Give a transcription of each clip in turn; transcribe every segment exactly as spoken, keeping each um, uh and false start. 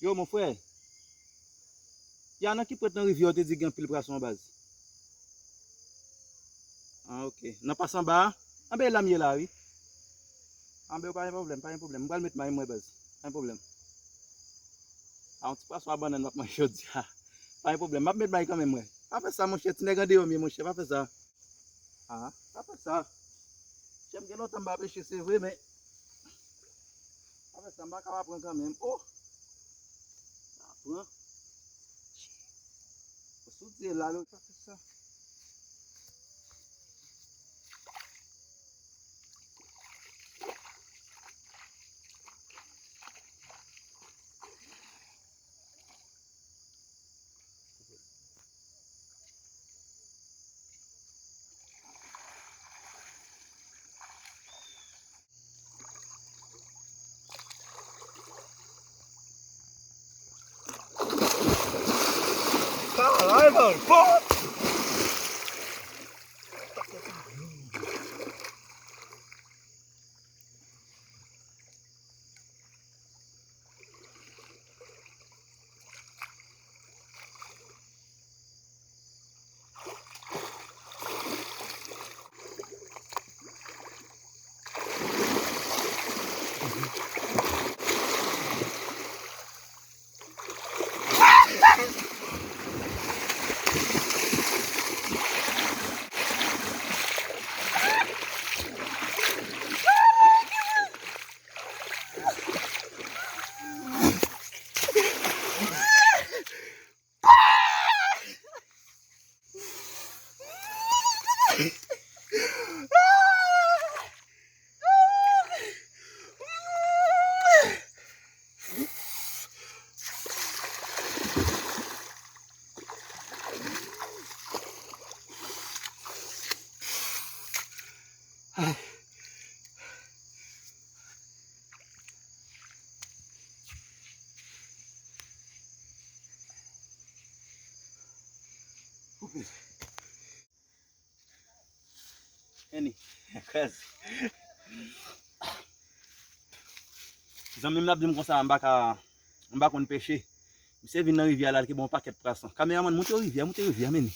Yo, mon frè. Ya nan ki pwent nan rivyè w te di gen anpil pwason an baz? Ah, ok. Nan pas anba a? Anben, la m ye la, wi. Anben, pa gen pwoblèm, pa gen pwoblèm. M pral met may mwen, baz. Pa gen pwoblèm. A, yon ti pwason a bannann m ap manje jodi a. Pa gen pwoblèm. M ap met may kanmenm, mwen. Pa fè sa, monchè. Ti nèg andeyò m ye, monchè. Pa fè sa. Ah, pa fè sa. Chè, m gen lontan m pa peche, se vre, men pa fè sa, m pa ka pa pran kanmenm. Oh! Pa pran. Sou dye la, men pa fè sa. Caralho, pô! Annie, kraze. Zanmi m ap di m konsa, m pa ka, m pa konn peche. Misye vin nan rivyè a la, l kenbe yon pakèt pwason. Kameramann, moute rivyè, moute rivyè, men.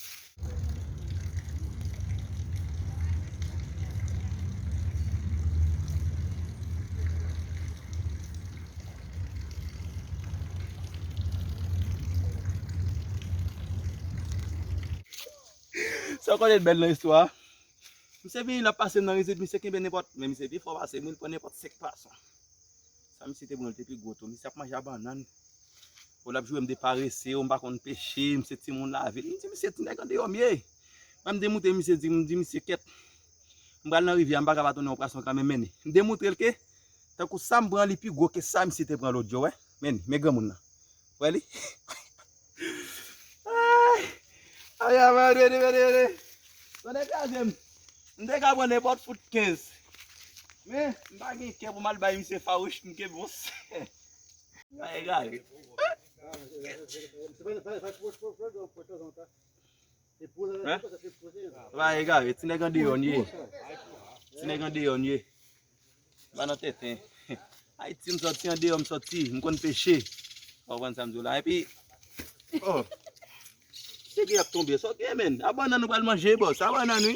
Sa w konnen bèl nan istwa a? Misye vini, l ap pase m nan rizib, misye kenbe nenpòt, men misye pi fò pase m, wi, l pran nenpòt senk pwason. Sa misye te pran, l te pi gwo tou. Misye ap manje a bannann. Ou l ap joure m de parese, ou m pa konn peche, misye timoun lavil. M di misye ti nèg andeyò m ye. Mwen m demoute misye, di, m di misye kèt. M pral nan rivyè a, m pa ka pa tounen yon pwason kanmenm, men. M demoute l ke, tankou sa m pran, li pi gwo ke sa misye te pran lòt jou, wè. Men, men granmoun nan. Wè li? Ay! Ay, ay, ay, vede, vede, vede. Tande kraze m. M te ka pran nenpòt fout kenz. Men, m pa gen kè pou m al bay misye fawouch pou m kenbe yon sèl. Bagay egare. Hein? Bagay egare, ti nèg andeyò n ye. Ti nèg andeyò n ye. M pa nan tenten. Ayiti m sòti, andeyò m sòti, m konn peche. Ou konprann sa m di w la? Epi, oh, se ki ap tonbe, sa w gen, men? A bannann nou pral manje, bòs, a bannann, wi.